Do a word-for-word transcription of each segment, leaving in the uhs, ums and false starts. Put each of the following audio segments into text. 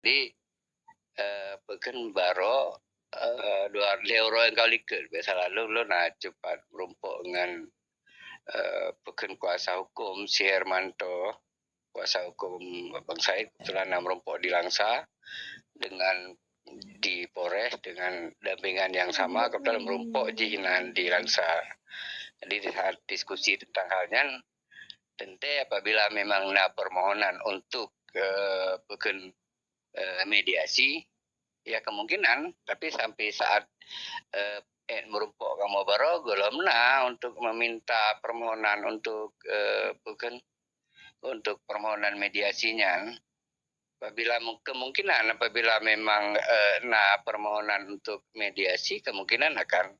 Jadi, eh, peukheun baroe, eh, dua lhèe uroe nyang ka likot, biasa lalu lôn na cepat meurumpok ngon, eh, peukheun kuasa hukum si Hermanto, kuasa hukum Abang Said, kebetulan na meurumpok di Langsa dengan di Polres dengan dampingan yang sama, kebetulan meurumpok jih nan di Langsa. Jadi di saat diskusi tentang hal nyan, teuntèe apabila memang na permohonan untuk, eh, peukheun, eh, mediasi, ya kemungkinan, tapi sampai saat, eh, eh, meurumpok kamoe baroe, gohlom na untuk meminta permohonan untuk, eh, peukheun, untuk permohonan mediasi nyan. Apabila mu-, kemungkinan apabila memang, eh, na permohonan untuk mediasi, kemungkinan akan,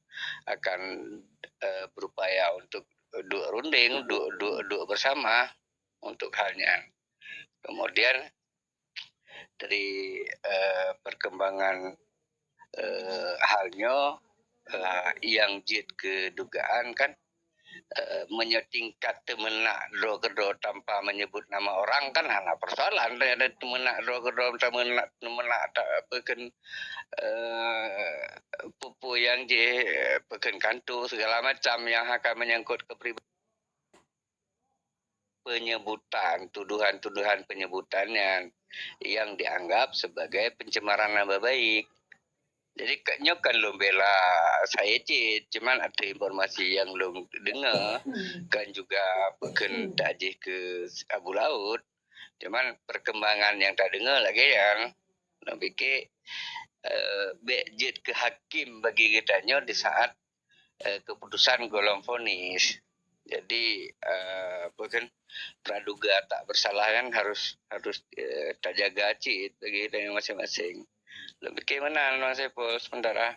akan, eh, berupaya untuk duek runding, duek, duek, duek bersama untuk hal nyan. Kemudian dari, eh, perkembangan, eh, hal nyoe, eh, nyang jeuet keu dugaan kan, eh, meunyoe tingkat teumeunak droe keudroe tanpa menyebut nama orang kan hana persoalan. Ada teumeunak droe keudroe, teumeunak, teumeunak ta-, apa kan, eh, peue-peue nyang jih, apa kan kanto segala macam nyang akan menyangkut kepribadian. Penyebutan, tuduhan-tuduhan penyebutan nyan nyang dianggap sebagai pencemaran nama baik. Jadi, ka-, nyoe kan lôn bela saya cit, cuman ada informasi nyang lôn deungoe, kan juga bukan tajih keu Abu Laut. Cuman perkembangan nyang tadeungoe lagèe nyan, lôn pikir, eh, bèk jeuet keu hakim bagi geutanyoe di saat, eh, keputusan gohlom vonis. Jadi, eh, apa kan, praduga tak bersalah kan harus, harus, eh, tajaga cit bagi geutanyoe masing-masing. Lôn pikir meunan, Bang Saiful, sementara.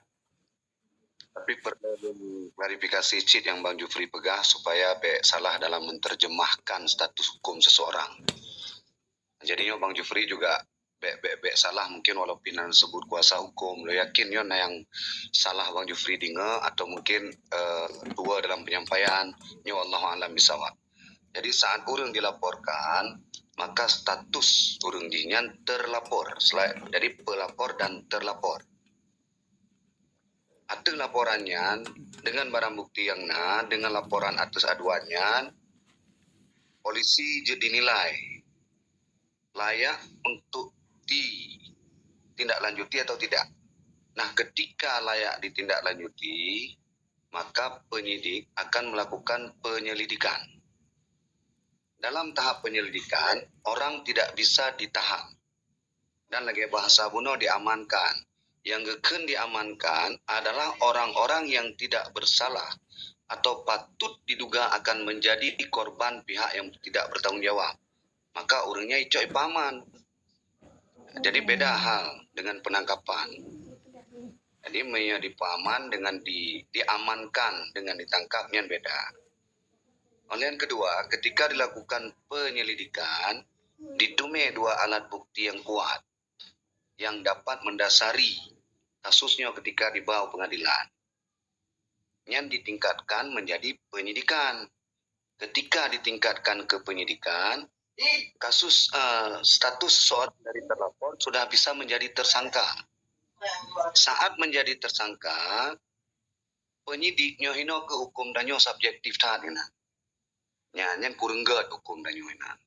Tapi perlu klarifikasi cit nyang Bang Jufri peugah supaya bèk salah dalam menterjemahkan status hukum seseorang. Jadi nyoe Bang Jufri juga bèk, bèk, bèk salah mungkin walaupun na sebut kuasa hukum. Lôn yakin nyoe na nyang salah Bang Jufri deungoe atau mungkin, eh, dua dalam penyampaian. Nyoe Allahu a'lam bishawab. Jadi saat ureueng dilaporkan, maka status ureueng jih nyan terlapor. Selain, jadi pelapor dan terlapor. Ateueh laporan nyan, dengan barang bukti nyang na, dengan laporan ateueh aduan nyan, polisi jeuet dinilai layak untuk ditindaklanjuti atau tidak. Nah, ketika layak ditindaklanjuti, maka penyidik akan melakukan penyelidikan. Dalam tahap penyelidikan, orang tidak bisa ditahan. Dan lagèe bahasa bunoe diamankan. Nyang geukheun diamankan adalah orang-orang yang tidak bersalah atau patut diduga akan menjadi korban pihak yang tidak bertanggung jawab. Maka ureueng nyan icok ipeuaman. Jadi beda hal dengan penangkapan. Jadi meunyoe dipeuaman dengan di-, diamankan dengan ditangkap nyan beda. Oleh yang kedua, ketika dilakukan penyelidikan, ditumè dua alat bukti yang kuat yang dapat mendasari kasus nyoe ketika dibawa pengadilan. Nyan ditingkatkan menjadi penyidikan. Ketika ditingkatkan ke penyidikan, kasus, eh, status seseorang dari terlapor sudah bisa menjadi tersangka. Saat menjadi tersangka, penyidik nyoe hino keu hukum tanyoe subjektif that inan. Nyan, nyan kureueng gèt hukum tanyoe inan.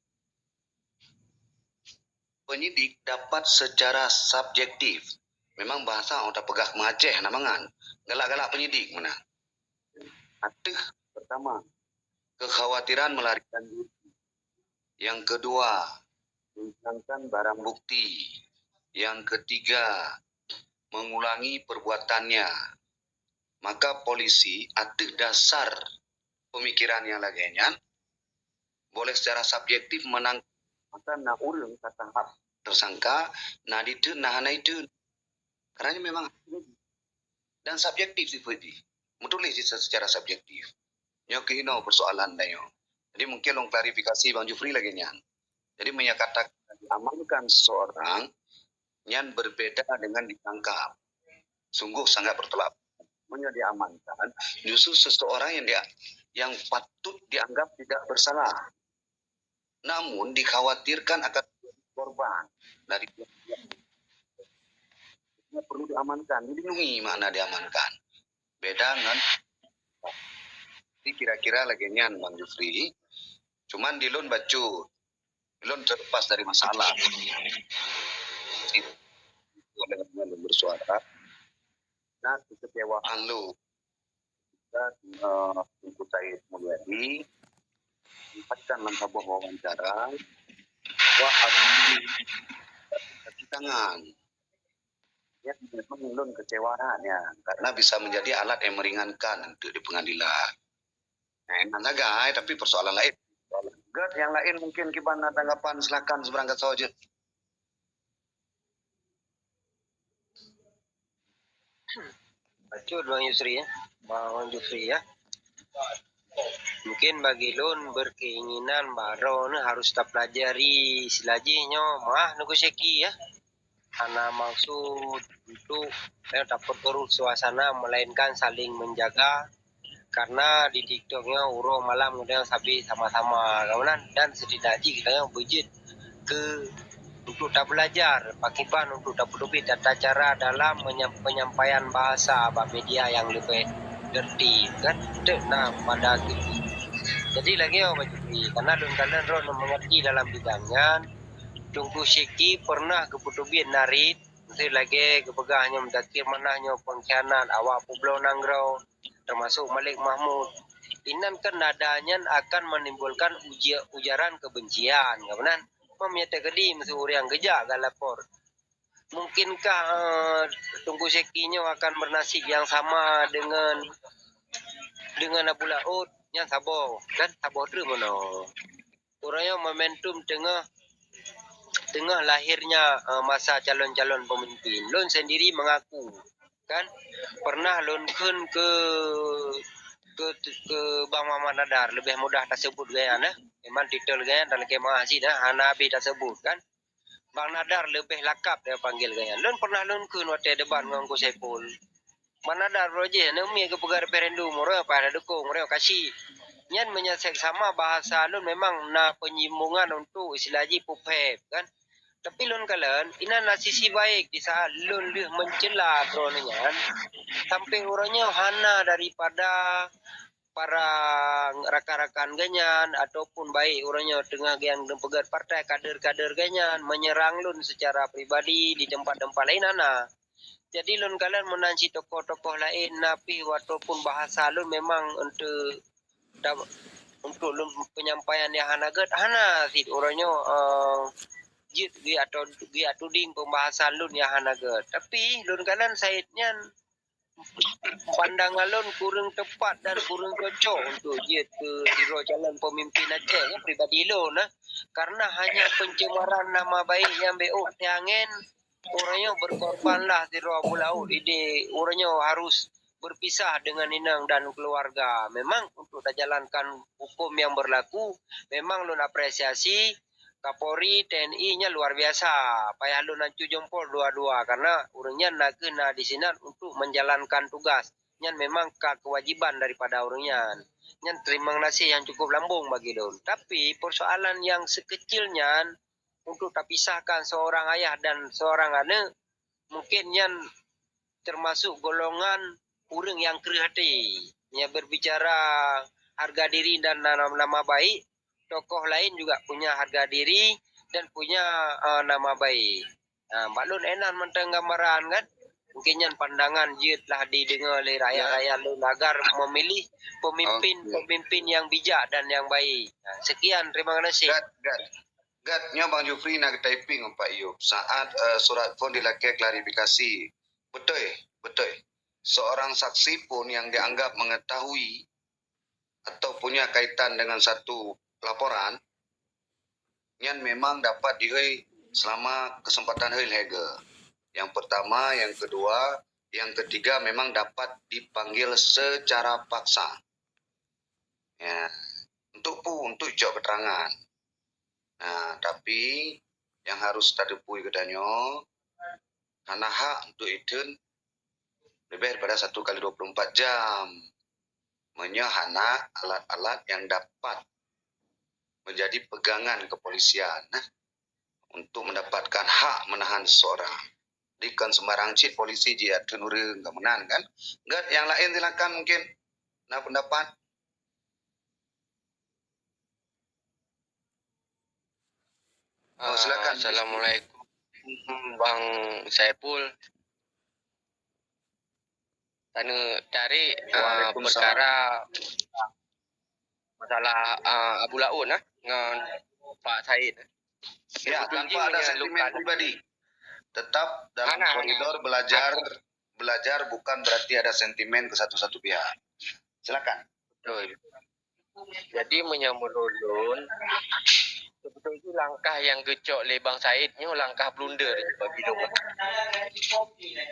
Penyidik dapat secara subjektif. Memang bahasa orang tapeugah meuaceh na mangat. Galak-galak penyidik meunan. Ateueh pertama, kekhawatiran melarikan diri. Yang kedua, menghilangkan barang bukti. Yang ketiga, mengulangi perbuatannya. Maka polisi ateueh dasar pemikiran nyang lagèe nyan, boleh secara subjektif menang-, maka na ureueng ka tahap tersangka, na diteun, na hana diteun. Karena memang dan subjektif sifeuet jih. Meutuléh jih secara subjektif. Nyoe keuh inoe persoalan tanyoe. Jadi mungkin lôn klarifikasi Bang Jufri lagèe nyan. Jadi meunyoe kata diamankan seseorang, nyan berbeda dengan ditangkap. Sungguh sangat bertolak. Meunyoe diamankan, justru seseorang yang dia, yang patut dianggap tidak bersalah. Namun dikhawatirkan akan menjadi korban dari pihak-pihak Perlu diamankan, dilindungi makna diamankan. Beda ngon, jadi kira-kira lagèe nyan Bang Jufri. Cuman di lôn bacut, di lôn terlepas dari masalah. Itu lôn bersuara. Nah, kekecewaan lôn. Dan, eh, Teuku Said Mulyadi sampaikan lam saboh wawancara bahwa Habibie cuci tangan. Ya, memang lôn kecewa nyan karena bisa menjadi alat yang meringankan untuk di pengadilan. Nah, nyan sagai, tapi persoalan lain. Gèt, nyang lain mungkin kiban na tanggapan, silakan seberang gasoe jeuet. Bacut Bang Yusri ya, Bang Jufri ya. Mungkin bagi lôn berkeinginan baroe ni harus tapelajari silajih nyoe mah Teuku Syeki ya. Hana maksud untuk, eh, taperkeruh suasana, melainkan saling menjaga. Karena di TikTok nyoe uroe malam kadang sabe sama-sama, kawan, dan setidak jih kita nyoe beujeuet ke untuk tabelajar, pakiban untuk tapeuteubiet tata cara dalam menyam-, penyampaian bahasa bak media yang lebih tertib, kan? Teuk na pada gitu. Jadi lagèe nyoe Bang Jufri, karena lôn kalon droeneuh mengerti dalam bidang nyan, Teuku Syeki pernah geupeuteubiet narit, miseue lagèe geupeugah nyoe Muzakir Manaf nyoe pengkhianat, awak peubloe nanggroe, termasuk Malik Mahmud. Inan kan nada nyan akan menimbulkan uji-, ujaran kebencian, ka meunan? Meunyoe teukeudi miseue ureueng geujak galapor. Mungkinkah, eh, Teuku Syeki nyoe akan bernasib yang sama dengan, dengan Abu Laot? Nyan saboh, kan? Saboh treuk meunoe. Uroe nyoe momentum teungoh, teungoh lahirnya, eh, masa calon-calon pemimpin. Lôn sendiri mengaku, kan, pernah lôn kheun ke, ke, ke Bang Muhammad Nadar, leubeh mudah tasebut gaya nyan, eh. Memang titel gaya nyan talakèe meu'ah cit, eh, hana habéh tasebut, kan. Bang Nadar leubeh lakab tapanggil gaya nyan. Lôn pernah lôn kheun watèe debat ngon Teuku Saiful. Bang Nadar uroe jih, aneuk miet geupeugah referendum, uroe nyoe payah tadukong, uroe nyoe ka syik. Nyan meunyoe sama bahasa lôn memang na peunyimbungan untuk istilah jih pupèp, kan. Tapi lôn kalon, inan na sisi baik di saat lôn lheueh mencela droeneuh nyan, sampai uroe nyoe hana daripada para rakan-rakan geuh nyan ataupun baik uroe nyoe teungoh geuh nyang peugèt partai, kader-kader geuh nyan menyerang lôn secara pribadi di tempat-tempat laén hana. Jadi lôn kalon meunan cit tokoh-tokoh laén na pih ataupun bahasa lôn memang untuk da-, untuk lôn penyampaian nyang hana gèt, hana cit uroe nyoe, eh, jeuet geuh atau geuh tuding pembahasan lôn nyang hana gèt. Tapi lôn kalon Said nyan pandangan lôn kureueng teupat dan kureueng cocok untuk jeuet keu sidroe calon pemimpin Aceh, ya, pribadi lôn, nah. Karena hanya pencemaran nama baik nyang beuôt teuangén, uroe nyoe berkorbanlah sidroe Abu Laot, idéh uroe nyoe harus berpisah dengan inong dan keluarga. Memang untuk tajalankan hukum yang berlaku, memang lôn apresiasi Kapolri, T N I nyan luar biasa. Payah lôn ancu jempol dua-dua, karena ureueng nyan na keuh na di sinan untuk menjalankan tugas. Nyan memang ka kewajiban daripada ureueng nyan. Nyan teurimong gaséh nyang cukup lambong bagi lôn. Tapi persoalan nyang sekecil nyan untuk tapisahkan seorang ayah dan seorang aneuk, mungkin nyan termasuk golongan ureueng nyang kreueh até. Nyang berbicara harga diri dan na-, nama baik, tokoh lain juga punya harga diri dan punya, eh, nama baik. Ha, bak lôn inan mantong gambaran kan. Mungkin nyan pandangan jeuet lah dideungoe lé rakyat-rakyat lôn agar memilih pemimpin-pemimpin nyang bijak dan nyang baik. Ha, sekian, terima kasih. Gat, gat. Gat, nyoe Bang Jufri na geutyping ngon Pak Yub. Saat, eh, surat phon dilakèe klarifikasi. Beutôi, beutôi. Seorang saksi pun yang dianggap mengetahui atau punya kaitan dengan satu laporan, nyan memang dapat dihôi selama kesempatan hôi lhèe geuh. Yang pertama, yang kedua, yang ketiga memang dapat dipanggil secara paksa. Ya, untuk pu-, untuk jok keterangan. Nah, tapi yang harus tateupue geutanyoe, hana hak untuk iteun leubeh daripada satu kali dua puluh empat jam. Meunyoe hana alat-alat yang dapat menjadi pegangan kepolisian, nah, untuk mendapatkan hak menahan seseorang. Kon sembarang cit polisi jiat keu ureuëng, ka meunan kan. Gét nyang laén silakan mungkin na pendapat. Oh, silakan. Assalamualaikum, Bang Saiful. Tanu cari, ah, perkara masalah, ah, Abu Laut, nah, ngon Pak Said. Ya, tanpa ada sentimen pribadi. Tetap dalam koridor belajar, belajar bukan berarti ada sentimen ke satu-satu pihak. Silakan. Betul. Jadi, meunyoe menurut lôn, sebetul jih langkah nyang geucok lé Bang Said nyoe langkah blunder bagi lôn.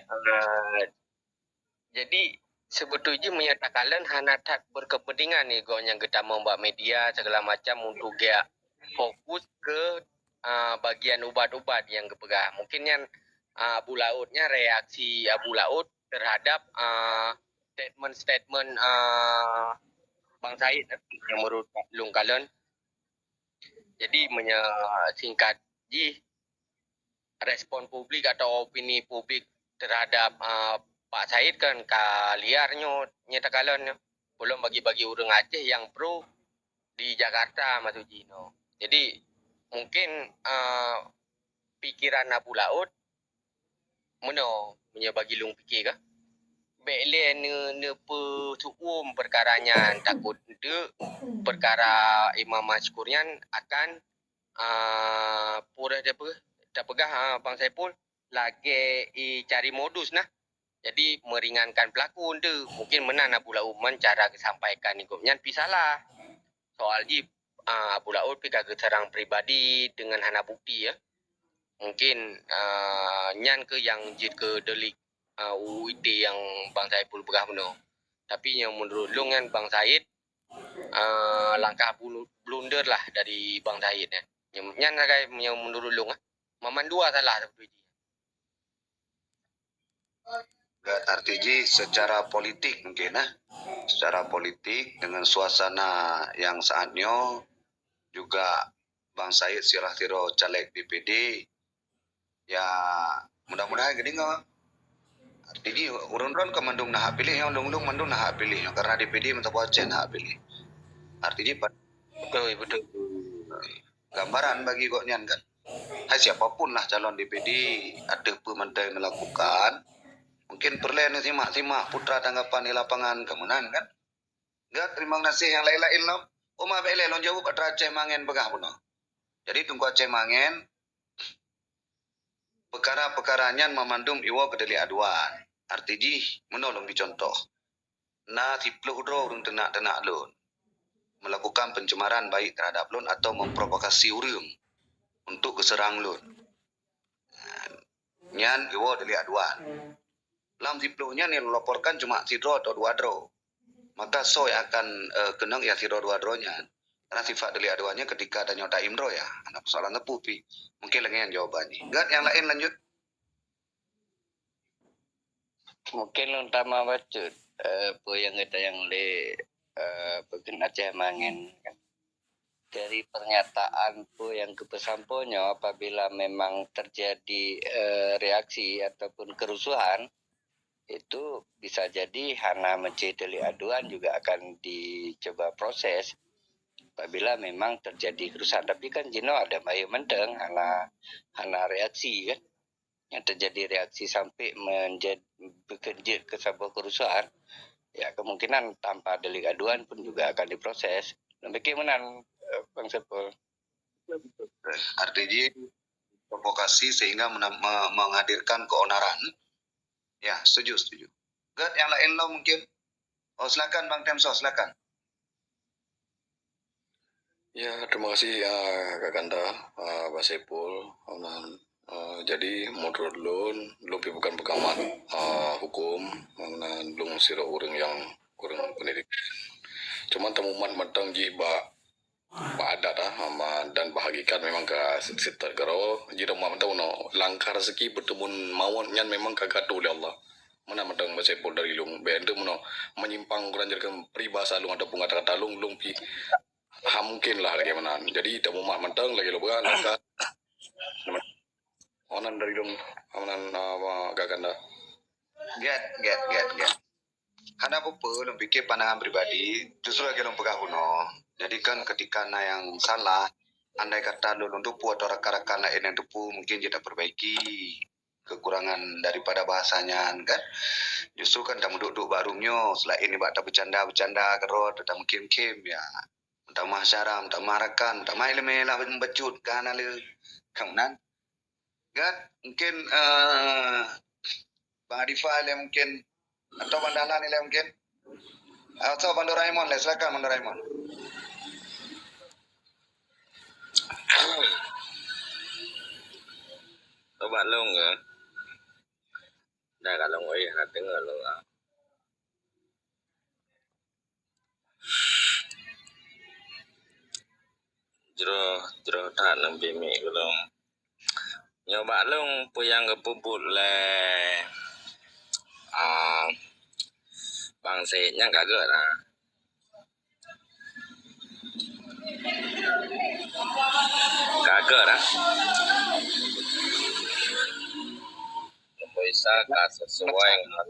Ah, jadi, sebetul jih meunyoe takalon hana that berkepentingan nyoe gobnyan geutamong bak media segala macam untuk geujak fokus keu, ah, bagian ubat-ubat nyang geupeugah. Mungkin nyan, ah, Abu Laut nyan, reaksi Abu Laut terhadap, ah, statement-statement, ah, Bang Said, eh, nyang menurut lôn kalon. Jadi, meunyoe singkat jih, respon publik atau opini publik terhadap, ah, Pak Said kan ka liar nyoe, nyoe takalon nyoe. Belum bagi-bagi ureuëng Aceh nyang pro di Jakarta maksud jih nyoe. Jadi, mungkin, ah, pikiran Abu Laut meunoe, meunyoe bagi lôn pike kah, bék lé ne-, neupeusu'um peukara nyan, takot eunteuk peukara Imam Masykur nyan akan, ah, peue teupeugah, teupeugah, ah, Bang Saiful, lagée i cari modus nah. Jadi, meringankan pelaku eunteuk. Mungkin meunan Abu Laut man cara geusampaikan nyoe gobnyan pi salah. Soal jih, ah, Abu Laut pi ka geuseurang pribadi deungon hana bukti, ya. Mungkin, ah, nyan keuh nyang jeuet keu delik, ah, U U I T nyang Bang Saiful peugah bunoe. Tapi nyang menurut lôn nyan Bang Said, ah, langkah bulu-, blunder lah dari Bang Said nyan. Nyan sagai nyang menurut lôn, ah. Maman dua salah sebetul jih. Gét arti jih secara politik mungkin, eh. Secara politik dengan suasana yang saat nyoe juga Bang Said sirah sidroe caleg D P D, ya mudah-mudahan geudeungoe. Arti jih ureuëng droen ka mandum na hak piléh nyoe, lôn-lôn mandum na hak piléh nyoe karena D P D meusaboh Aceh na hak piléh. Arti jih pat- Betul, betul. Gambaran bagi gobnyan kan. Hai siapapun lah calon D P D ateueh peue mantong melakukan, mungkin peureulée neusimak-simak putra tanggapan di lapangan keumunan kan. Gét terima kasih nyang laén-laén lom. Uma bék lé lôn jaweueb atra Aceh Mangen peugah bunoe. Jadi Teungku Aceh Mangen, peukara-peukara nyan mamandum iwoe keu delik aduan. Arti jih, meunoe lôn bi contoh. Na siplôh droe ureuëng teunak-teunak lôn melakukan pencemaran baik terhadap lôn atau memprovokasi ureuëng untuk geuseurang lôn. Nyan iwoe delik aduan. Lam siplôh nyan nyang laporkan cuma sidroe atau dua droe. Maka soe akan, eh, keunong ya sidroe dua droe nyan. Karena sifat delik aduan nyan ketika tanyoe daim droe ya. Hana persoalan teupeu pi. Mungkin lagée nyan jawaban jih. Gét nyang laén lanjut. Mungkin lôn tamah bacut, eh, peue nyang geutanyong lé, eh, Peugét Aceh Mangen kan. Dari pernyataan peue nyang geupeusampoe nyoe, apabila memang terjadi, eh, reaksi ataupun kerusuhan, itu bisa jadi hana meucé delik aduan juga akan dicoba proses apabila memang terjadi kerusuhan. Tapi kan jinoe ada bayeue mantong, hana, hana reaksi kan. Nyang terjadi reaksi sampai menjad-, beukeujeut keu saboh kerusuhan, ya kemungkinan tanpa delik aduan pun juga akan diproses. Lôn pikir meunan, eh, Bang Saiful. Arti jih provokasi sehingga mena-, me-, menghadirkan keonaran. Ya, setuju, setuju. Gét nyang laén lom mungkin. Oh, silakan Bang Temso, silakan. Ya, terima kasih, ah, Kak Ganda, ah, Bang Saiful. Ah, jadi, menurut lôn, lôn pi bukan pengamat, ah, hukum, karena lôn sidroe ureuëng nyang kurang pendidikan. Cuman teumumat mantong jih bak, bak adat, ah, ama-, dan bak hakikat memang ka se-, seutôt keudroe, jih teumumat mantong nyoe, langkah rezeki beuteumun mawöt nyan memang ka geuatoe lé Allah. Meunan mantong Bang Saiful dari lôn. Bék eunteuk meunoe menyimpang kurang ajar keu peribahasa lôn ataupun kata-kata lôn, lôn pi ha mungkin lah lagée meunan. Jadi, teumumat mantong lagée lôn peugah, langkah. Meunan dari lôn, meunan, ah, Kan dah. Get, get, get, get. Hana peue-peue, lôn pike pandangan pribadi, justru lagèe lôn peugah bunoe. Jadi kan ketika na nyang salah, andai kata lôn, lôn teupeu atau rakan-rakan laén nyang teupeu, mungkin jeuet tapeurbaiki kekurangan daripada bahasa nyan kan. Justru kan tameuduek-duek bak room nyoe, selaén nibak tabeucanda-beucanda keudroe, tameukhém-khém ya. Tamah syaram, tamah rakan, tamah ileumèe lah bacut ka hana lé. Ka meunan. Gat, mungkin, eh, Bang Adifah ilèe mungkin, atau Bang Dahlan ilèe mungkin. Atau Bang Doraemon ilèe, silakan Bang Doraemon. Coba lôn ya. Dah kalau ngoi hana deungoe lôn ah. Jroh, jroh that neubimik ulôn. Nyoe bak lôn peue nyang geupeubuet lé, ah, Bang Said nyan ka gèt, ah. Ka gèt, ah. Bisa ka sesuai ngon,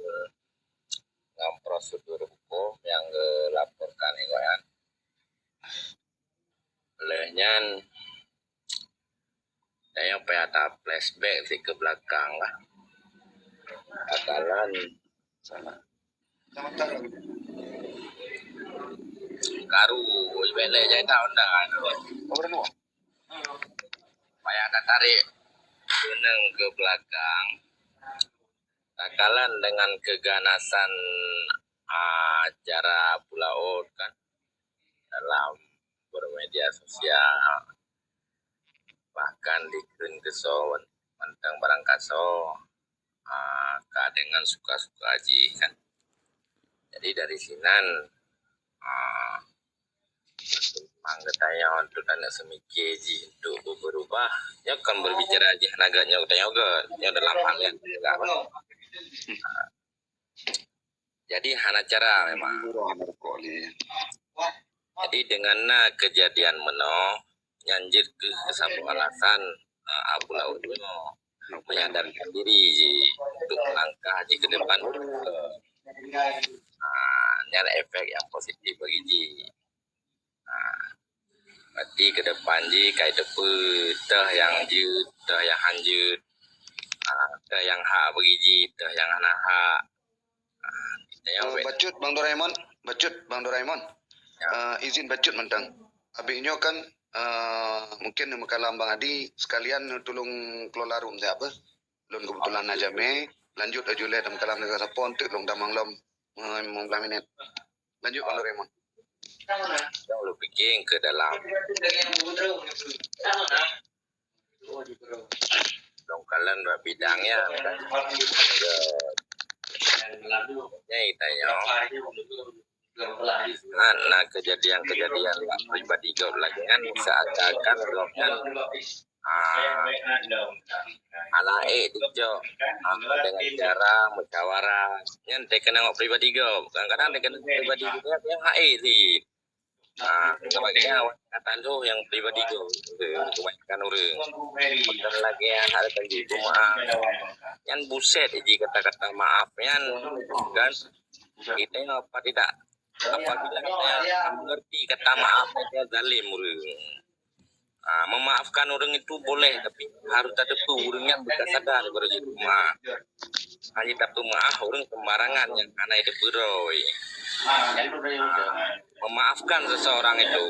ngon prosedur hukum nyang geulaporkan nyan. Lheueh nyan, tanyoe payah ta-flashback sit keu beulakang lah. Takalon karu, ibèk lé jai ta undang. Payah tatarek keunong keu beulakang. Takalon deungon keuganasan, ah, cara Abu Laot kan dalam bermedia sosial, bahkan dikheun keusoe mantong barangkasoe, ah, ka deungon suka-suka jih kan. Jadi dari sinan, ah, memang geutanyoe untuk aneuk seumiké jih untuk berubah, nyoe kon berbicara jih hana gèt nyoe geutanyoe gèt, nyoe dalam hal nyang teuga. Ah, Jadi hana cara memang. Jadi dengan na keujadian meunoe, nyan jeuet keuh keu saboh alasan, eh, Abu Laot nyoe menyadarkan diri jih untuk melangkah jih ke depan. Ah, nyan efek nyang positif bagi jih. Ah, berarti ke depan jih kai teupeu teuh nyang jeuet, teuh nyang han jeuet, ah, teuh nyang hak bagi jih, teuh nyang hana hak. Ah, kita nyang Eh, bacut, Bang Doraemon, bacut, Bang Doraemon. Ya. Eh, izin bacut mantong. Habis nyoe kan, eh, mungkin meukalam Bang Adi, sekalian tulông kelola room siat beuh. Lôn kebetulan na jamé, lanjut laju lé dan meukalam deungon sapo, enteuk lôn tamong lom, eh, lima belas minit. Lanjut, Bang Doraemon. Nyang lôn piké keu dalam. Lôn kalon bak bidang nyan kan. Nyai tanyoe. Nah, na keujadian-keujadian bak pribadi gob lagèe nyan, seakan-akan gob nyan Ah, aneuk ék dijok, ah, dengan cara musyawarah. Nyan teukeunong pribadi gob. Kadang-kadang teukeunong pribadi gob nyang hak ék sit. Ah, kebanyakan awak kata lôn nyang pribadi gob. Kebanyakan ureueng. Bukan lagèe nyang hak teuka jeuet peumaaf. Nyan buset jih kata-kata maaf nyan, kan? Kita apa tidak, apabila kita mengerti kata maaf, kita zalim ureueng. Ah, memaafkan orang itu boleh, tapi harus tateupeu ureueng nyan beuna sadar baru jeuet peumaaf. Hana tapeumaaf ureueng sembarangan nyang hana jiteupeue droe. Ah, memaafkan seseorang itu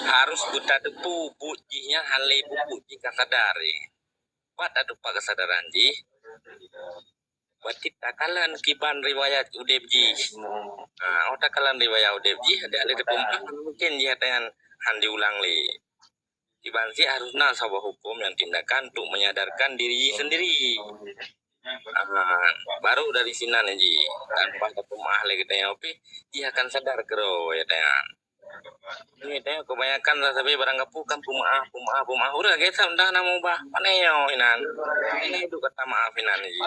harus beutateupeu buet jih nyan hana lé buet jih ka sadar. Pat tateupeu kesadaran jih. Berarti takalon kiban riwayat udeb jih. Ha, oh takalon riwayat udeb jih, adak lé teupeumaaf, mungkin jih ata nyan han diulang lé. Kiban sit harus na saboh huköm nyang tindakan untuk menyadarkan diri jih sendiri. Ha, baru dari sinan jih, tanpa teupeumaaf lé geutanyoe pih, jih akan sadar keudroe ata nyan. Nyoe tanyoe kebanyakan sabe barang gapu kan peumaaf, peumaaf, peumaaf. Ureueng lagèe sam dah na meubah. Pane nyoe inan. Inan itu kata maaf inan jih.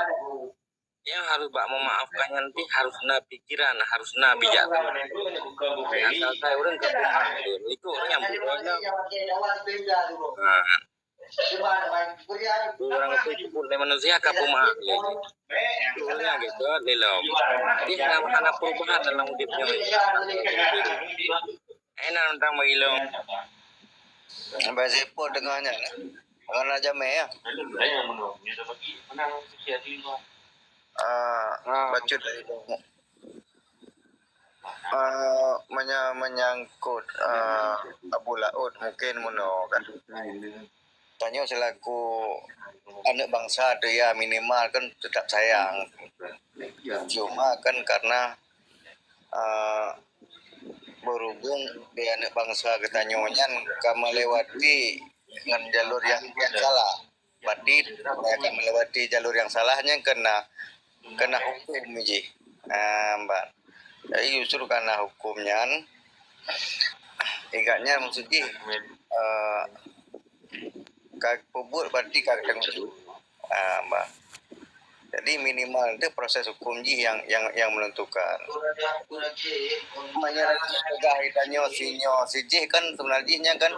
Nyang harus bak memaafkan nyan pih harus na pikiran, harus na bijaksana. Asal sai ureueng ka peumaaf, itu nyang bunoe. Ha. Ureuëng tu jipeubuet lé manusia ka peumeu'ah lé. Ureuëng nyang geubuet lé lom. Jadi hana, hana perubahan dalam udép nyoe. Enak teuntang bagi lom. Sampai sipot teungoh nyan, eh. Karena jamé, ya. Ah, bacut dari lom. Ah, menya-, menyangkut, ah, Abu Laut mungkin meunoe kan. Tanyoe selaku aneuk bangsa tu ya minimal kan tetap sayang. Cuma kan karena, ah, berhubung di aneuk bangsa geutanyoe nyan ka melewati ngon jalur yang, yang salah. Berarti, eh, ka melewati jalur yang salah nyan kena, kena hukum jih. Ah, ban. Jadi justru karena hukum nyan, ikat nyan maksud jih, eh, ka peubuet berarti ka tanggung jawab. Ah, ban. Jadi minimal tu proses hukum jih yang, yang, yang menentukan. Meunyoe peugah geutanyoe si nyoe si jih kan sebenarnya jih nyan kan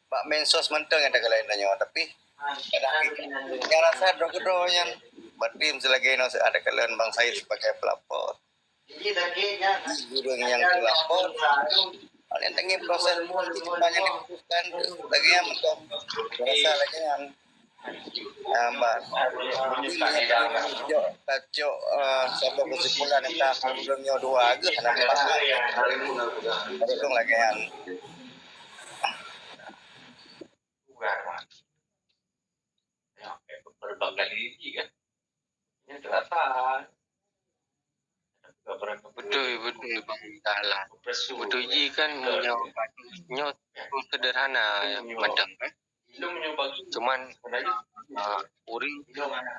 bak mensos mantong nyang takalon tanyoe, tapi kadang nyang rasa droe keudroe nyan, berarti meuseuti lagèe nyoe ada kalon Bang Said sebagai pelapor. Ureueng nyang teulapor, paléng teungoh proses politik nyang dilakukan lagèe nyan mantong. Rasa lagèe nyan. Ah, bah. Jadi, meunyoe tacok, tacok, eh, saboh kesimpulan teuntang ureueng nyoe dua geuh, hana mubahat. Ureueng lagèe nyan. Beutôi, beutôi, Bang Dahlan. Beutôi jih kan, nyoe, nyoe sederhana mantong, kan? Cuman, ah, ureueng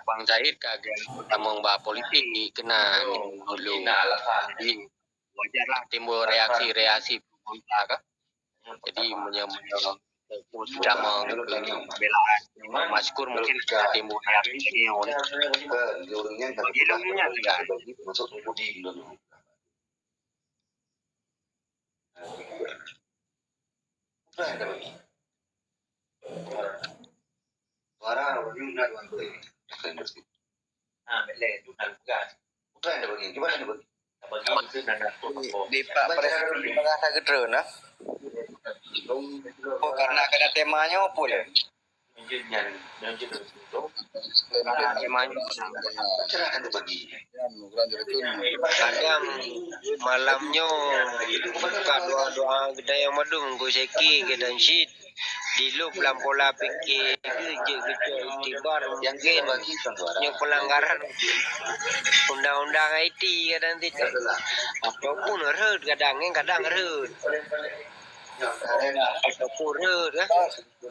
Bang Said ka geutamong bak politik keunan dulu. Jadi, wajarlah timbul reaksi-reaksi pro kontra kan. Jadi, meunyoe, meunyoe fokus tamong keu pembelaan Mas Kur mungkin ka timbul reaksi lagèe nyoe. Bagi lom nyan kan. Suara, volume dan waktu ini. Nah, boleh, itu kan tugas. Bukan ada bagi, cuba ada bagi. Di, di Pak Presiden merasa geutreun, nah. Oh, karena kena temanya apa le? Karena temanya. Kadang malam nyoe buka doa-doa geutanyoe mandum, Teungku Syeki, geutanyoe cit. Di lôb lam pola pikée geuh jeuet geucok iktibar mungken nyoe peulanggaran undang-undang I T kadang cit. Ataupun rhot kadang, kadang rhot. Ataupun rhot, eh.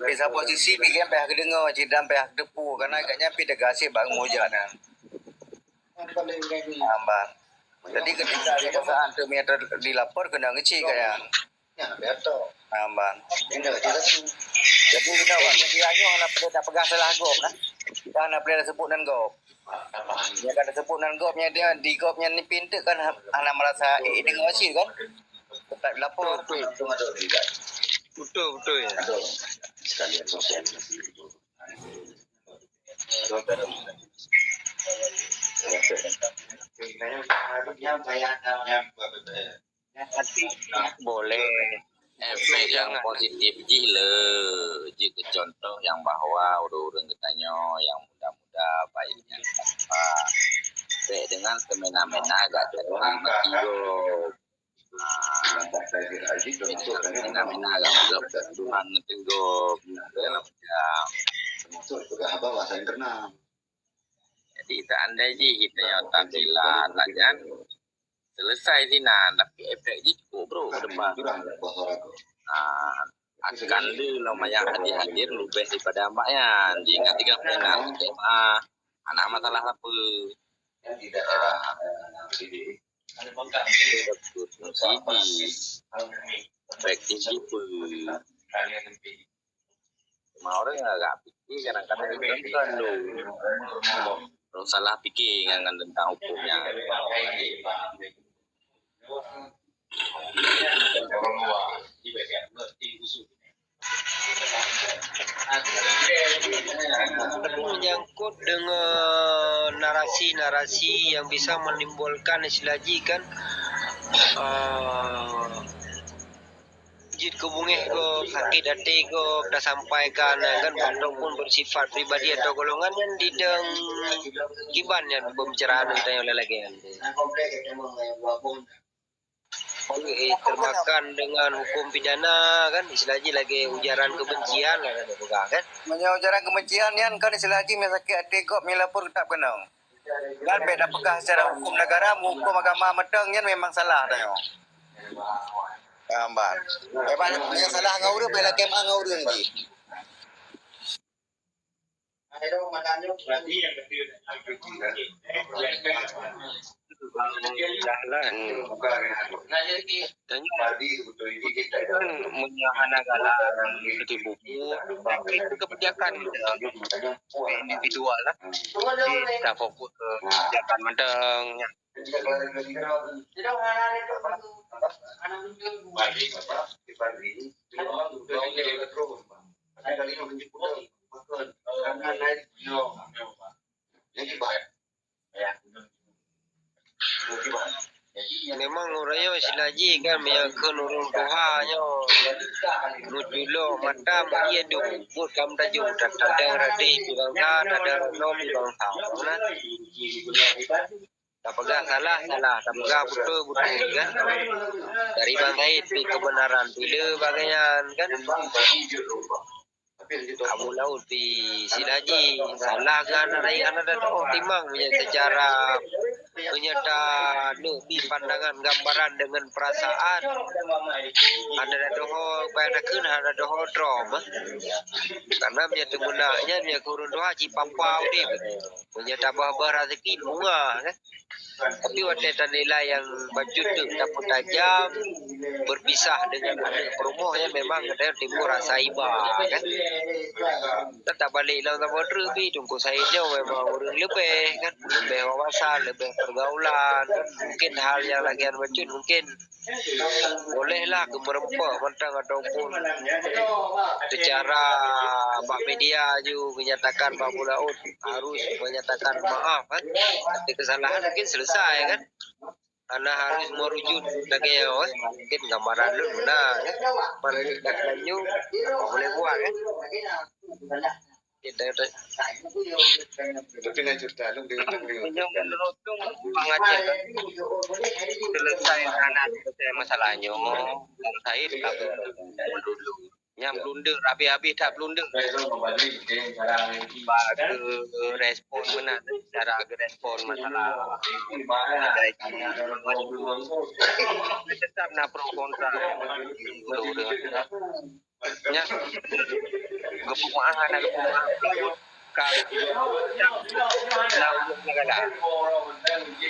Di saboh sisi pih kan payah geudeungoe cit dan payah geuteupeu, karena agaknya pih teugasi bak meujan nyan. Hamba. Jadi ketika kekuasaan tu meunyo dilapor keuneuk ngeuci gaya. Hamba. Jadi kita wak media nyoe hana perlu tapeugah salah gob kan. Kita hana perlu taseubut nan gob. Nyang ka taseubut nan gob nyan dia di gob nyan ni pinteuk kan ha-, hana merasa eh, deungoe cit kan. Tetap lapor. Betul, betul. Betul, betul ya. Boleh. Efek nyang positif jih le, jeuet keu contoh nyang bahwa ureueng-ureueng geutanyoe nyang muda-muda baik nyang tanpa, bèk deungon seumena-mena gata ngon meutigom. Ah, bèk deungon seumena-mena gata ngon Tuhan meutigom, segala macam. Jadi, seandai jih geutanyoe takilat lagèe nyan, selesai sinan, tapi efek jih cukup brôk ke depan. Ah, akan le lom ayah hadir-hadir leubeh daripada ambak nyan. Jiingat tiga puluh enam S M A, hana masalah sapeue. Ah. Jadi, efek jih peue. Cuma ureueng agak pike kadang-kadang kan tu. Ureueng salah pike ngon, ngon teuntang huköm nyan. Tapi menyangkut dengan narasi-narasi yang bisa menimbulkan istilah jih kan, eh, jeuet keu beungéh gob, sakét até gob, tasampaikan, kan, ataupun bersifat pribadi atau golongan nyan didong kiban nyan pembicaraan tanyoe lagée nyan. Eh, termakan dengan hukum pidana, kan, istilah jih lagée ujaran kebencian lah, kan, peugah, kan. Meunyoe ujaran kebencian nyan, kan, istilah jih meunyoe sakét até gob, meunyoe lapor, teutap keunong. Dan bék tapeugah secara hukum negara, hukum agama mantong nyan memang salah tanyoe. Gambar. Memang nyang salah ngon ureueng, bék lakée meu'ah ngon ureueng jih. Dah lah. Meunyoe hana galak, seperti buku, tapi itu kebijakan, eh, individual lah. Jadi, kita fokus ke kebijakan mantong, ya. Memang ureueng nyoe istilah jih kan, meunyoe kheun ureueng tuha nyoe meuculok mata meuié dum, buet ka meutajong, tadong radeh pi bangsa, tadong ranoe pi bangsa. Nah, tapeugah salah, salah, tapeugah beutôi, beutôi kan. Dari Bang Said pi keubeunaran, pi le bak gobnyan kan. Abu Laot pi istilah jih, salah keu hana rayeuk, hana tatu'oh timang meunyoe seucara, meunyoe taneuk bi pandangan gambaran deungon peurasaan. Hana tatu'oh, payah takheun hana tatu'oh droe mah. Karena meunyoe teumeunak nyan, meunyoe keu ureueng tuha cit papa udeb. Meunyoe tabah-bah raseuki, bunga, kan? Tapi watée tanilai nyang bacut teuk tapeutajam, berpisah dengan aneuk peurumoh, nyan memang kadang timbul rasa iba, kan? Kan tabalek lom saboh treuk pi, Teungku Said nyoe memang ureueng leubeh, kan? Leubeh wawasan, leubeh pergaulan, kan? Mungkin hal nyang lagée nyan bacut, mungkin bolehlah geumeureumpok mantong ataupun secara bak media ju menyatakan bak Abu Laot harus menyatakan maaf, kan? Tapi kesalahan mungkin selesai, kan? Hana harus merujuk lagée nyoe, kan? Mungkin gambaran lôn na, kan? Merujuk lagée nyoe boleh buat, kan? Kita, kita. Tapi nak cerita, lu dia, dia, dia. Meunyoe menurut tu, Bang Aceh, selesai, hana selesai masalah nyoe, Bang Said ka blunder dulu. Nyang blunder, habéh-habéh that blunder. Bak geurespon meunan, cara geurespon masalah. Tetap na pro kontra. Nyan, geupeumaáh hana geupeumaáh, ka, na ujoe negara.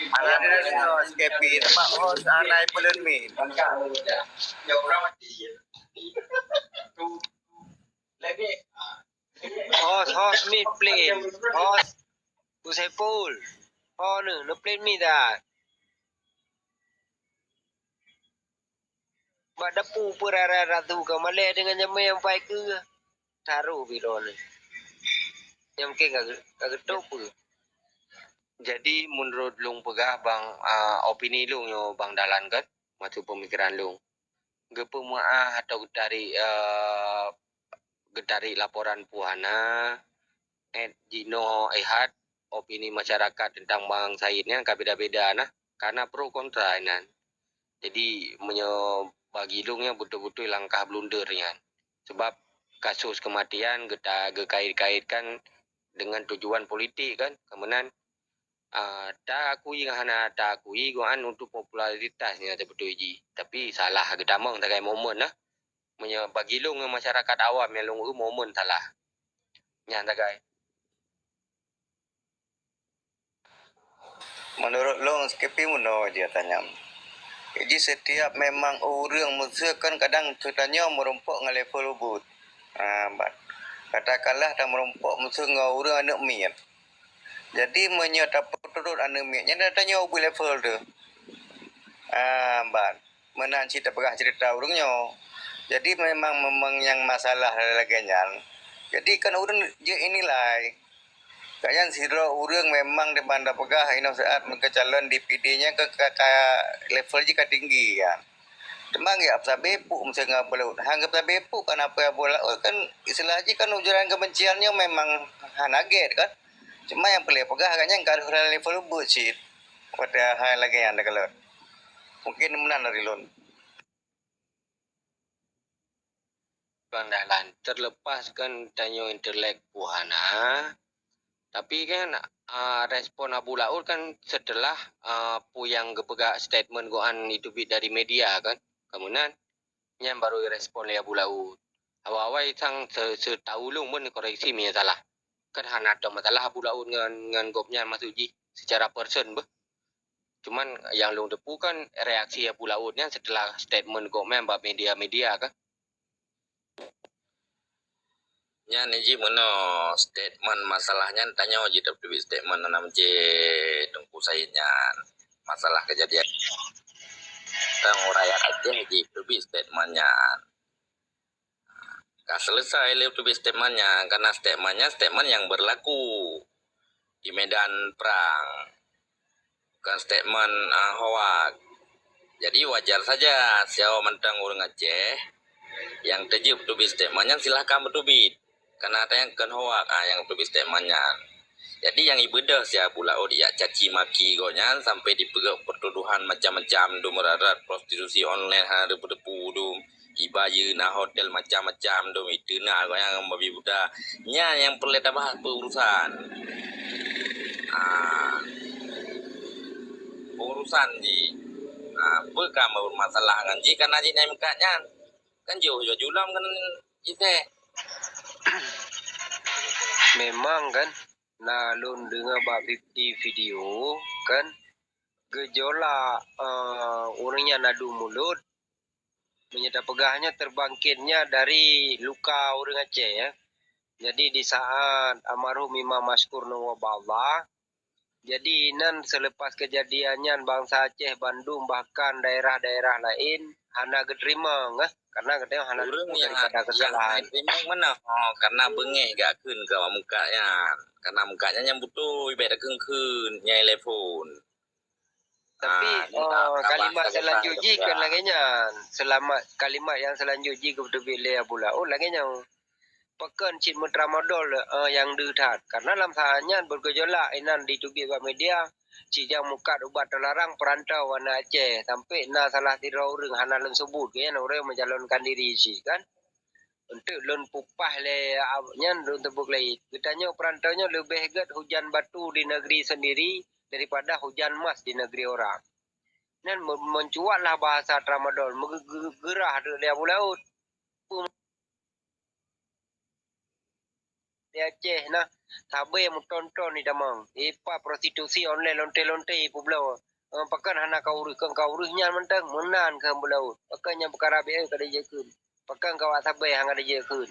Hana deungoe S K P, teuma host arai peuleuen mit. Host, host mit play. Host, Gus Saiful. Ho neu, neu play mit dah. Bak dapu peurara ratu ka malée deungon jamé nyang pai keu taroh bidon. Nyang mungken ka, ka geutôp peue? Jadi, menurut lôn peugah, Bang, ah, opini lôn nyoe, Bang Dahlan, kan, maksud pemikiran lôn. Geupeumeu'ah atau geutarék, eh, geutarék laporan peue hana, eh, jinoe, eh, hat opini masyarakat teuntang Bang Said nyan ka beda-beda nah, karena pro kontra inan. Jadi, meunyoe bagi lôn nyan beutôi-beutôi langkah blunder nyan. Sebab kasus kematian geuta-, geukait-kaitkan dengan tujuan politik kan, keumeunang, ah, taakui ngon hana taakui, gobnyan untuk popularitas nyan teubeutôi jih. Tapi salah geutamong sagai momen nah. Meunyoe bagi lôn ngon masyarakat awam nyang lôn eu momen salah. Nyan sagai. Menurut lôn, S K P meunoe jih ata nyan. Jadi, setiap memang ureueng meuseu kan kadang geutanyoe meurumpok ngon level ubit. Ha, ban. Katakanlah tameurumpok meuseu ngon ureueng aneuk miet. Jadi, meunyoe tapeuturot aneuk miet nyan, tanyoe ubit level teuh. Ha, ban. Meunan cit tapeugah cerita ureueng nyoe. Jadi memang, memang nyang masalah lagée nyan. Jadi kan ureuëng jeuet inilai. Kak nyan sidroe ureuëng memang di Banda Peugah inoe saat meukeue calon D P D nyan ke ka, ka level jih ka tinggi kan. Teuma geujak peusabe puk meuseuga Abu Laôt. Hang geupeusabe puk kan apa Abu Laôt kan istilah jih kan ujaran kebencian nyoe memang hana gét kan. Cuma nyang peureulée peugah agak nyan ka level ubeut cit. Pada hal lagée nyan deungon lôn. Mungkin meunan dari lôn. Bang Dahlan, terlepas kan tanyoe intelek puhana, tapi kan uh, respon Abu Laut kan setelah uh, pu yang geupeugah statement goan itu bit dari media kan, kemudian nyan baru respon lé Abu Laut. Awai-awai sang se- setaulung pun koreksi meunyoe salah. Kan hana ada masalah Abu Laut ngan ngan gobnyan maksud jih secara person beh. Cuman yang lôn teupeu kan reaksi Abu Laut nyan setelah statement gobnyan bak media-media kan. Nyan jih meunoe statement masalah nyan tanyoe jih teubiet statement nam cit Teungku Said nyan. Masalah kejadian tang rakyat Aceh jih teubiet statement nyan. Ka selesai lé teubiet statement nyan, karena statement nyan statement yang berlaku di medan perang. Bukan statement uh, hoak. Jadi wajar saja siapa mantong ureuëng Aceh yang teubiet teubiet statement nyan silahkan beuteubiet. Karena ada yang kon hoak ah, yang teubiet statement nyan. Jadi yang ibeudôh siapa Abu Laut yak caci maki gobnyan sampai dipeugah pertuduhan macam-macam dum rarat prostitusi online hana depu-depu dum. Ibayeue na hotel macam-macam dum itu na gobnyan babi buta. Nyan yang perlu tabah peurusan. Ah. Peurusan jih. Ah, peue ka masalah ngan jih karena jih naik muka nyan. Kan jih jua julam kan ite. Memang kan na lôn dengar bak fifty video kan gejolak uh, ureuëng nyan adu mulut meunyoe tapeugah nyoe terbangkitnya dari luka ureuëng Aceh ya. Jadi di saat almarhum Imam Masykur ngon wabah Allah, jadi nan selepas kejadian nyan bansa Aceh bandum bahkan daerah-daerah lain hana geuteurimong eh karena katanya hana ureuëng yang daripada kesalahan. Yang mana? Oh, karena bengeh gak kheun ke muka nyan. Karena muka nyan yang betul ibarat kheun-kheun nyai telepon. Tapi uh, kalimat selanjut jih kan lagée nyan. Selamat kalimat yang selanjut jih keuteubiet lé Abu Laut lagée nyan. Pakon cit meutramadol uh, yang deuh that. Karena lam saat nyan bergejolak inan ditubiet bak media, cit jang mukat ubat terlarang perantau anak Aceh sampai na salah sidroe ureuëng hana lôn sebut ke nyan ureuëng mencalonkan diri cit kan. Untuk lôn pupah lé nyan lôn teubuk lé. Geutanyoe perantau nyoe leubeh gét hujan batu di negeri sendiri daripada hujan emas di negeri orang. Nyan mencuatlah bahasa tramadol meugeurah lé Abu Laut. Di Aceh nah sabe meuton-ton di tamong. Ipa prostitusi online lonte-lonte ipubloe. Pakon hana ka ureuëh, kon ka ureuëh nyan mantong meunan keu Abu Laut. Pakon nyang peukara B L ka dijak kheun. Pakon kawak sabe hana dijak kheun.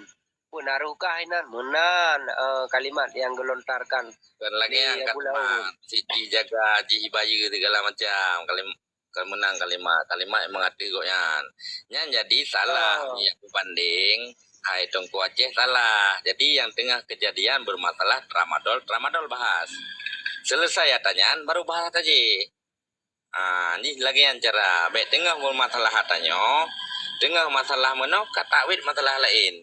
Pun harôh kah inan meunan uh, kalimat yang gelontarkan. Dan lagi yang kalimat siji jaga jih bayu segala macam kalimat. Kan menang kalimat kalimat yang mengatur gobnyan. Nyan jadi salah oh. Yang berbanding hai Teungku Aceh salah. Jadi yang tengah kejadian bermasalah tramadol tramadol bahas. Selesai atanyan baru bahas tadi. Ah, ni lagi yang cara. Baik tengah bermasalah atanyo, tengah masalah meno ka takwit masalah lain.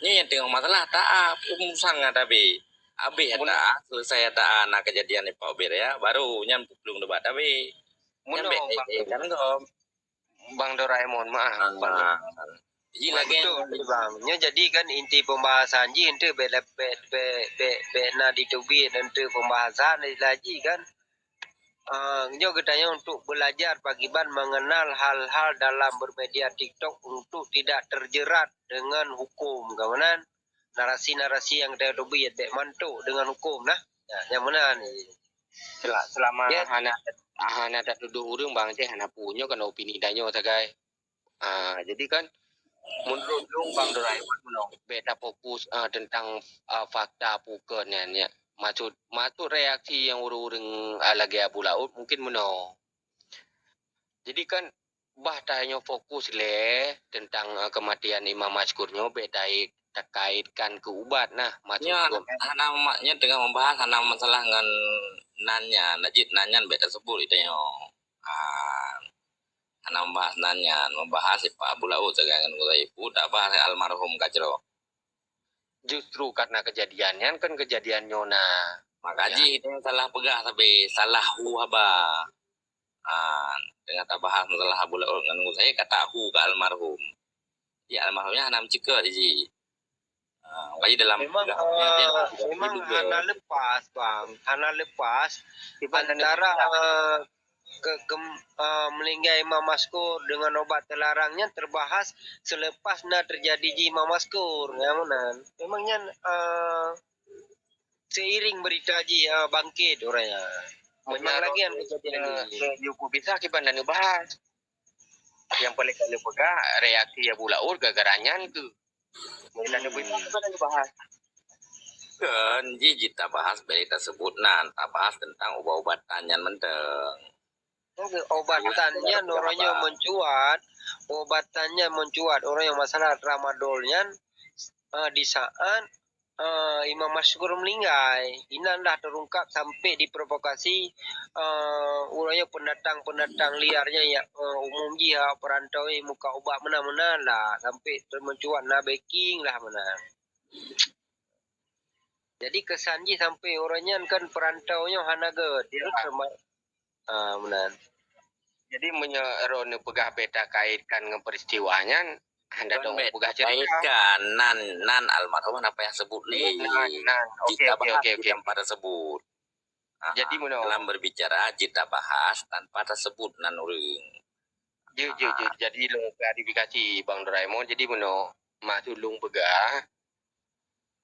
Ni yang tengah masalah tak ah, urusan ngan tabi. Habis tak selesai tak ah, nak kejadian ni Pak Ubir ya. Baru nyan pulang debat tabi. Meunoe Bang, Bang Doraemon maaf. Ah. Ji lagi betul, Bang. Nya jadi kan inti pembahasan ji ente bek bek bek bek bek na diteubiet ente pembahasan lagi kan. Uh, nyoe geutanyoe untuk belajar pakiban mengenal hal-hal dalam bermedia TikTok untuk tidak terjerat dengan hukum, kawanan. Narasi-narasi yang kita teubiet bek mantuk dengan hukum nah. Ya, yang mana ni? Selama ya. Hana hana tatuduh ureuëng bang ceh hana punyo kan opini tanyoe sagai. Ah, jadi kan menurut lôn bang Doraemon meunoe beta fokus ah, tentang ah, fakta pukeun nyan ya. Maksud maksud reaksi yang ureuëng-ureuëng ah, lagi Abu Laut mungkin meunoe. Jadi kan Bah tanyoe fokus lé teuntang, eh, keumatian Imam Masyhur nyoe bék tai-, takaitkan keu ubat nah, maksud Nyan, lôn. Hana ma-, nyan teungoh membahas hana masalah ngon nan nyan, najib nan nyan bék taseubut tanyoe. Ah, hana membahas nan nyan, membahas sipa Abu Laôt sagai ngon Guzaifu, tabahas almarhum ka jroh. Justru karena kejadian nyan kan kejadian nyoe na. Maka Ya. jih itu salah peugah tapi salah hu haba. Ah, teungoh tabahas masalah Abu Laôt ngon Guzaifu, kata hu ka almarhum. Ya, almarhum nyan hana meuceukeut jih. Ah, jadi dalam Memang, peugah eh, nyan, memang diduga. hana lepas, Bang. Hana lepas Kiban antara, eh, ke, ke, eh, meuninggai Imam Masyhur dengan obat teularang nyan teubahas seulepas na teujadi jih Imam Masyhur, ya, meunan. Memang nyan, eh, seiring berita jih, eh, bangkit uroe nyan. Memang Meunyoe lagi nyan kejadian eh, jih. eh, yue peubisa kiban dan neubahas. Nyang paléng ka lheueh peugah reaksi Abu Laôt gara-gara nyan keuh. Nyang ka lheueh peugah, Hmm. bukan lheueh bahas. Kan, jih, jih tabahas, bèk taseubut nan, tabahas teuntang ubat-ubatan nyan mantong. Ubatan Tabahas nyan teuntang uroe nyoe ubat. mencuat, ubatan nyan mencuat, uroe nyoe masalah tramadol nyan, eh, di saat eh, Imam Masyhur meuninggai. Inan lah teurungkap sampai diprovokasi, eh, uroe nyoe pendatang-pendatang liar nyan nyang, eh, umum jih, eh, perantau nyan muka ubat meunan-meunan lah, sampai teumeucuat na backing lah meunan. Jadi kesan jih sampai uroe nyan kan perantau nyoe hana gèt. Ya. Terutama Ah, meunan. Jadi, meunyoe droeneuh peugah bèk takaitkan ngon peristiwa nyan, hana Kon dong bèk peugah cerita. takaitkan, nan, nan almarhum hana payah sebut lé. Nan, nan. Oke, Jika oke, bahas oke, oke. tanpa tersebut. Ah, Jadi, meunoe. dalam berbicara, jika bahas tanpa tersebut nan ureueng. Jeuet, jeuet, jeuet. Jadi, lôn klarifikasi, Bang Doraemon. Jadi, meunoe, maksud lôn peugah,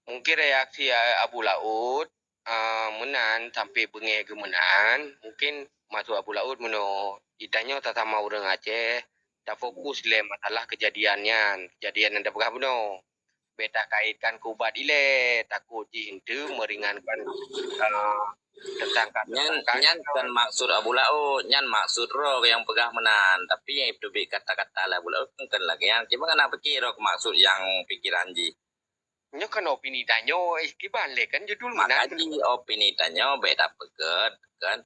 mungkin reaksi, a, Abu Laôt, a, meunan sampai beungèh geuh meunan, mungkin maksud Abu Laôt meunoe, geutanyoe sasama ureueng Aceh, tafokus lé masalah keujadian nyan, keujadian nyang tapeugah bunoe. Bèk takaitkan keu ubat ilèe, takot jih eunteuk meuringankan, a, tersangka-tersangka Nyan, nyan nyan. kon maksud Abu Laôt, nyan maksud droe nyang peugah meunan. Tapi nyang teubiet kata-kata lé Abu Laôt kon lagèe nyan. Cuma hana pike droe maksud nyang pikeran jih. Nyoe kan opini tanyoe, eh, kiban lé kan judul Maka meunan. jih opini tanyoe bèk tapeugèt kan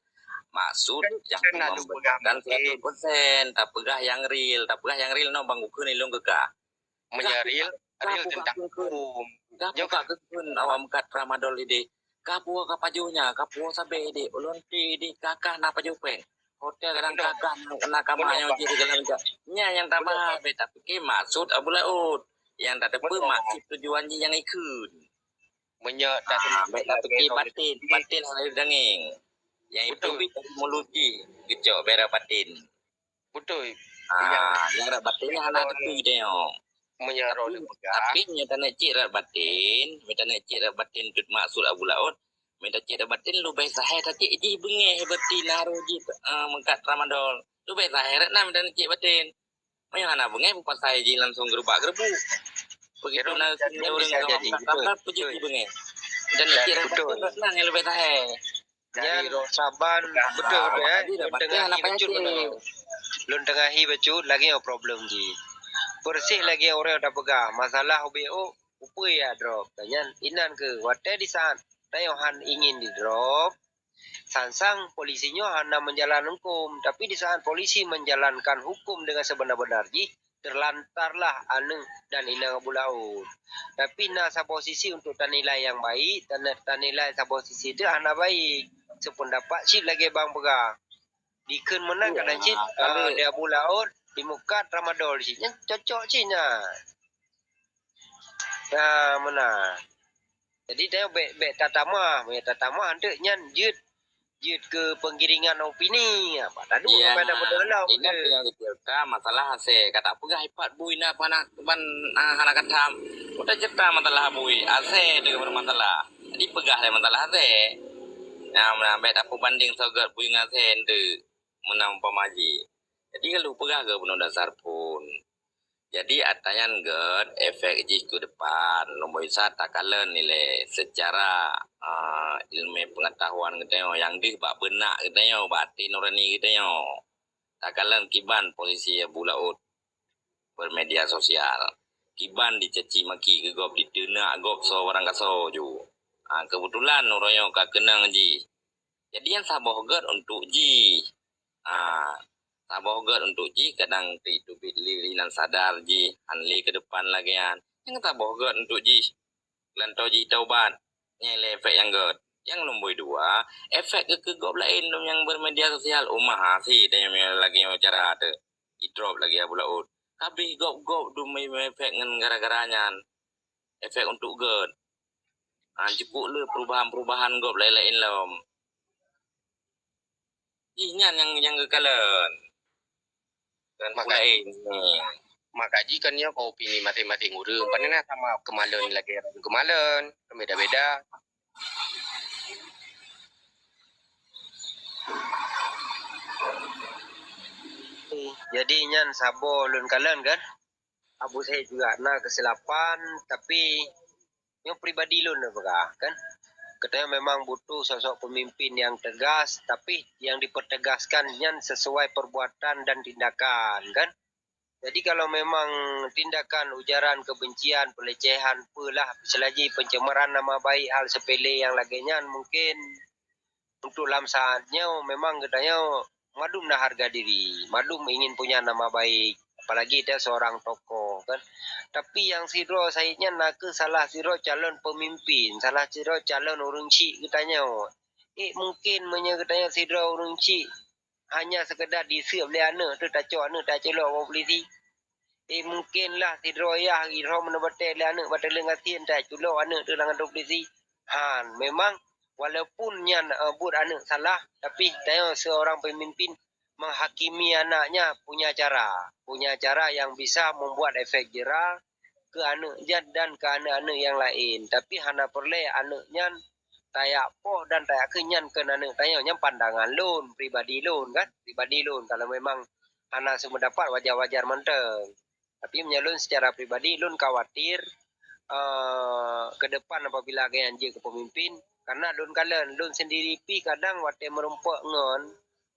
maksud Kan, nyang kan lalu peugah membenarkan mungkin. seratus persen, tapeugah nyang real, tapeugah nyang real nyoe Bang Gukheun ilôn keu kah. Meunyoe Kah real, buka, kah real buka teuntang keukeuen. hukum. Kah Nyoe buka kan keukeuen awak meukat tramadol idéh. Kah puwoe ka pajoh nyan, kah puwoe sabé idéh, ulôn ti idéh, kah, kah na pajoh péng. Hotel kadang Betul. kah, kah na, na kama Betul, nyoe Bang. jih segala macam. Nyan nyang Betul, tabahas, Bang. bèk tapike maksud Abu Laôt. Nyang tateupeue Betul, Bang. maksud tujuan jih nyang ikheun. Meunyoe Ah, tateupeue bèk tapike lagèe batin, batin hana dangeng. Nyang Betul. itu bit mulut jih, geucok bèk rot batin. Beutôi. Ah, nyang rot batin nyan hana teupeu tanyoe. Meunyoe Tapi, droeneuh peugah. tapi meunyoe tanyoe cit rot batin, meunyoe tanyoe cit rot batin teuh maksud Abu Laôt, meunyoe cit rot batin leubeh sahé tacit jih beungèh berarti na roh jih, eh, meukat tramadol. Leubeh sahé rot na meunyoe tanyoe cit batin. Meunyoe hana beungèh, peukuasa jih langsung geurubak-geurubuk. Begitu Jerome, na Jerome ureueng bisa jadi, meukat betul. tramadol, peujeuet Betul. jih beungèh. Dan Dan cit rot betul. batin rot na nyang leubeh sahé. Nyan Jadi roh saban, betul, betul, eh. Lôn teungahi bacut meunoe. Lôn teungahi bacut lagèe nyoe problem jih. Persis lagèe ureueng tapeugah, masalah ubé ôk, upeue ya drop. Nyan inan keuh, watèe di saat tanyoe han ingin di drop, sang-sang polisi nyoe hana meujalan huköm, tapi di saat polisi menjalankan huköm dengan sebenar-benar jih, terlantarlah aneuk dan inong Abu Laôt. Tapi na saboh sisi untuk tanilai nyang baik, tana-, tanilai saboh sisi teuh hana baik. Seupeundapat cit lagèe bang peugah. Dikheun meunan Ya, kadang cit, kalau ah, di Abu Laôt, di meukat tramadol cit. Nyan cocok cit nyan. Nah, meunan. Jadi, tanyoe bèk, bèk tatamah. Meunyoe tatamah, eunteuk nyan jeuet, jeuet keu penggiringan opini. Ha, bak taduek Ya, sampai ada beudôh lom ingat ke. nyang cerita masalah asèe. Ka tapeugah ipat bui na panak ban, ah, hana katham. Udah cerita masalah bui, asèe tu bermasalah. Jadi, peugah lé masalah asèe. Nah, meunan bèk tapeubanding sagat bui ngon asèe tu. Meunan umpama jih. Jadi, ka lheueh peugah keu bunoe dasar phôn. Jadi, atra nyan gèt efek jih keu depan. Lôn boh isa takalon ilèe secara, ah, ilmu pengetahuan geutanyoe nyang deuh bak beunak geutanyoe, bak até nurani geutanyoe. Takalon kiban posisi Abu Laôt bermedia sosial. Kiban dicaci maki keu gob, diteunak gob soe barang kasoe ju. Ha, keubeutulan uroe nyoe ka keunong jih. Jadi nyan saboh gét untuk jih. Ha, saboh gét untuk jih, kadang teubiet lé inan sadar jih, han lé keu depan lagée nyan. Nyang saboh gét untuk jih. Lanto jih taubat. Nyan lé efek nyang gét. Nyang lumboi dua, efek keu, keu gob laén nyang bermedia sosial. Uma hase tanyoe lagée nyoe cara teuh. Idrop lagée Abu Laôt. Habéh gob-gob dum efek ngon gara-gara nyan. Efek untuk gét. Ha, jikuk lé perubahan-perubahan gob laén-laén lom. Jih nyan nyang, nyang geukalon. Dan maka, laén ni. Maka jih kan nyoe opini masing-masing ureuëng. Pane na sama keumalon lagée keumalon, beda-beda. Jadi nyan saboh lôn kalon kan. Abu Said juga na keusilapan, tapi nyoe pribadi lôn na peugah kan. Katanya memang butuh sosok pemimpin yang tegas, tapi yang dipertegaskan nyan sesuai perbuatan dan tindakan kan. Jadi kalau memang tindakan ujaran kebencian, pelecehan, peue lah, selagi pencemaran nama baik, hal sepele yang lagée nyan, mungkin untuk lam saat nyoe memang geutanyoe madum na harga diri, madum ingin punya nama baik, apalagi dia seorang tokoh kan. Tapi yang sidroe Said nyan na keuh salah sidroe calon pemimpin, salah sidroe calon ureuëng chik geutanyoe. Eh, mungkin meunyoe geutanyoe sidroe ureuëng chik hanya sekedar diseup lé aneuëk tu, tacok aneuëk taculok bak polisi. Eh, mungkin lah sidroe yah sidroe meuneubeuté lé aneuëk bak teuleueng gasien, taculok aneuëk tu lam kantor polisi. Han, memang walaupun nyan, eh, buet aneuëk salah, tapi tanyoe seorang pemimpin menghakimi anaknya punya cara, punya cara yang bisa membuat efek jera keu aneuëk nyan dan keu aneuëk-aneuëk nyang laén. Tapi hana peureulée aneuëk nyan tayak poh dan tayak keu nyan keu aneuëk tanyoe. Nyan pandangan lôn, pribadi lôn kan, pribadi lôn. Kalau memang hana seumeudapat, wajar-wajar mantong. Tapi meunyoe lôn secara pribadi, lôn khawatir, eh, ke depan apabila gobnyan jeuet keu pemimpin, karena lôn kalon, lôn sendiri pih kadang watée meurumpok ngon,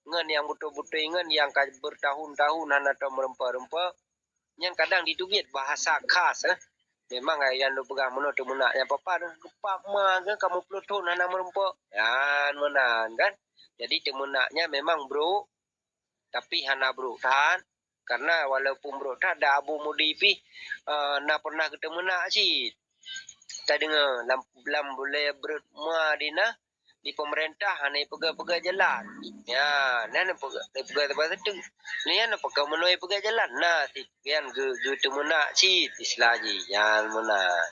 ngon nyang beutôi-beutôi ngon nyang ka bertahun-tahun hana tau meurumpok-rumpok, nyan kadang jiteubiet bahasa khas, eh. Memang, eh, nyang lôn peugah meunoe teumeunak nyang papa, lupa ma ke kamoe ploh thon hana meurumpok. Nyan meunan kan. Jadi teumeunak nyan memang brok, tapi hana brok that. Karena walaupun brok that, dak Abu Mudi pih, eh, na pernah geuteumeunak cit. Tadeungoe lam, lam bulée brot ma di na, di pemerintah hana peugah-peugah jalan. Ya, na, na peugah, na peugah teumpat tetu. Nyan na peugah meunoe peugah jalan. Na, si, nyan geu-, geuteumeunak cit istilah jih. Nyan meunan.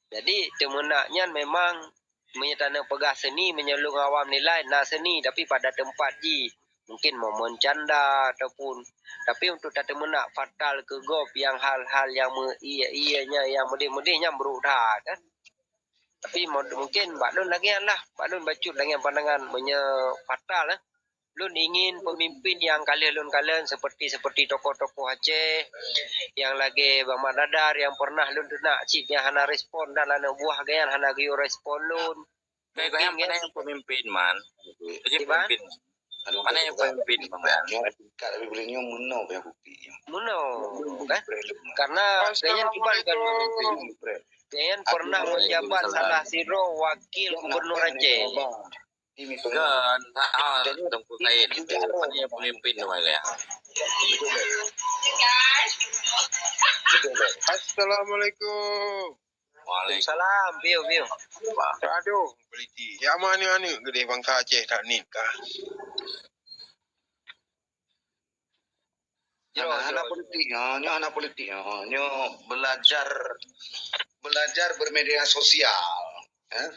Jadi, teumeunak nyan memang meunyoe taneuk peugah seni, meunyoe lôn awam nilai, na seni, tapi pada teumpat jih. Mungkin momen canda ataupun, tapi untuk tateumeunak fatal keu gob nyang hal-hal nyang meu-ie-ie nyan, nyang meudeh-meudeh nyan brok that, kan. Tapi mo-, mungkin bak lôn lagée nyan lah, bak lôn bacut lagée nyan pandangan meunyoe fatal, eh. Lôn ingin pemimpin nyang ka lheueh lôn kalon seperti, seperti tokoh-tokoh Aceh, nyang lagée Bang Mat Dadar nyang pernah lôn teunak cit nyang hana respon dan aneuk buah geuh nyan hana geuyue respon lôn. Mungkin geuh nyan, mana nyang pemimpin, Man? Jadi pemimpin. Mana nyang pemimpin, Bang Man? Nyoe tingkat tapi boleh nyoe meunoe nyang bukti nyoe. Meunoe, kan? Karena geuh nyan kiban kan pemimpin. Geuh nyan pernah menjabat salah sidroe wakil gubernur Aceh. Kan, ha, ha, Teungku Said. Mana nyang pemimpin tu, Bang, ya? Assalamualaikum. Waalaikumsalam. Piu, piu. Aduh, politik. Ya, mana aneuk geude bangsa Aceh tak nik kah? Hana, hana politik, ha, nyoe hana politik, ha. Nyoe belajar, belajar bermedia sosial, eh.